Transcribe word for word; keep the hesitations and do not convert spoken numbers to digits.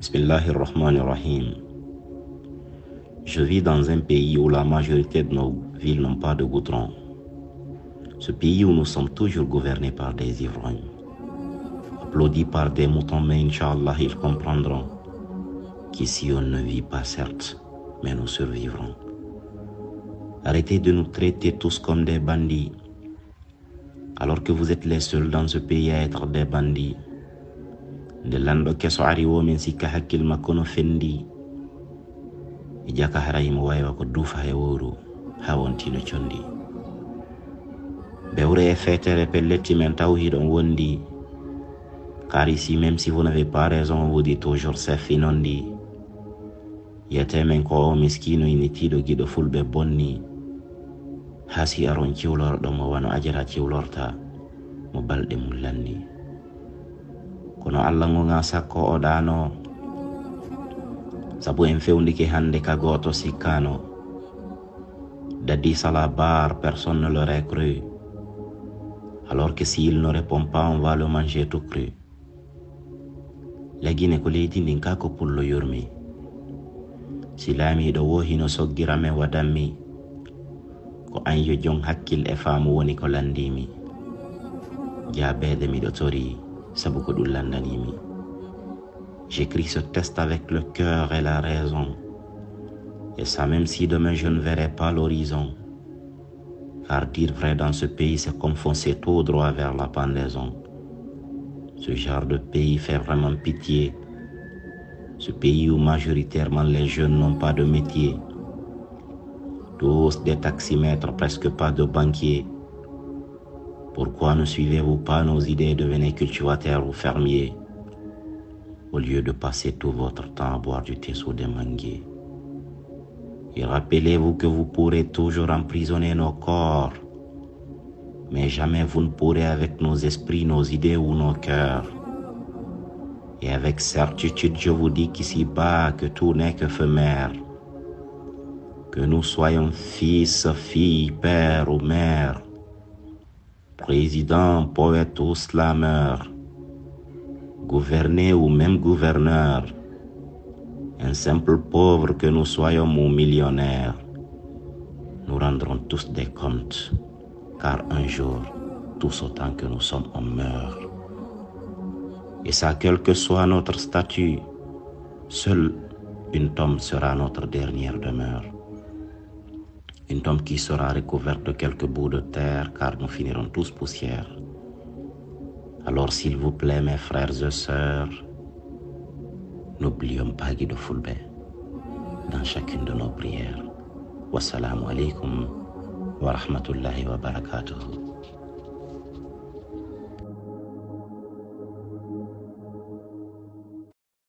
Bismillahir Rahmanir Rahim. Je vis dans un pays où la majorité de nos villes n'ont pas de goudron. Ce pays où nous sommes toujours gouvernés par des ivrognes, applaudis par des moutons, mais Inch'Allah, ils comprendront qu'ici on ne vit pas, certes, mais nous survivrons. Arrêtez de nous traiter tous comme des bandits, alors que vous êtes les seuls dans ce pays à être des bandits. Nde lanɗo keso ari, wo men sikka hakkil makko no fendi. E jaka hara himo waywa ko duufa e wowru, haa wonti no condi. Bewre e feetere pelletti men taw hiɗon wondi. Car ici, même si vous n'avez pas raison, on vous dit toujours c'est finondi. Yetee men ko o miskiino initiiɗo giɗo fulɓe bonni. Haa si aron ciwlorɗon mo wano ajara ciwlorta mo balɗe mum lanni. Kono Alla ngonga sakko o ɗaano. Sabu en fewndike hannde ka gooto sikkaano. Dadis à la barre, personne ne l'aurait cru. Alors que s'il ne répond pas, on va le manger tout cru. La Guinée ko leydi ndin ka ko pullo yurmi. Si laamiiɗo wo hino soggira men waɗanmi, ko an yo jon hakkil e faamu woni ko landiimi. Jaabeede miɗo torii, sabu ko ɗun landaniimi. J'écris ce texte avec le cœur et la raison. Et ça, même si demain je ne verrai pas l'horizon. Car dire vrai dans ce pays, c'est comme foncer tout droit vers la pendaison. Ce genre de pays fait vraiment pitié. Ce pays où majoritairement les jeunes n'ont pas de métier. Tous des taximètres, presque pas de banquiers. Pourquoi ne suivez-vous pas nos idées, devenez cultivateurs ou fermiers, au lieu de passer tout votre temps à boire du thé sous des manguiers ? Et rappelez-vous que vous pourrez toujours emprisonner nos corps, mais jamais vous ne pourrez avec nos esprits, nos idées ou nos cœurs. Et avec certitude, je vous dis qu'ici-bas, que tout n'est qu'éphémère. Que nous soyons fils, fille, père ou mère, président, poète ou slameur, gouverné ou même gouverneur, un simple pauvre que nous soyons ou millionnaire, nous rendrons tous des comptes, car un jour, tous autant que nous sommes, on meurt. Et ça, quel que soit notre statut, seule une tombe sera notre dernière demeure. Une tombe qui sera recouverte de quelques bouts de terre, car nous finirons tous poussière. Alors, s'il vous plaît, mes frères et sœurs, n'oublions pas Guido Fulbe dans chacune de nos prières. Wassalamu alaikum wa rahmatullahi wa barakatuh.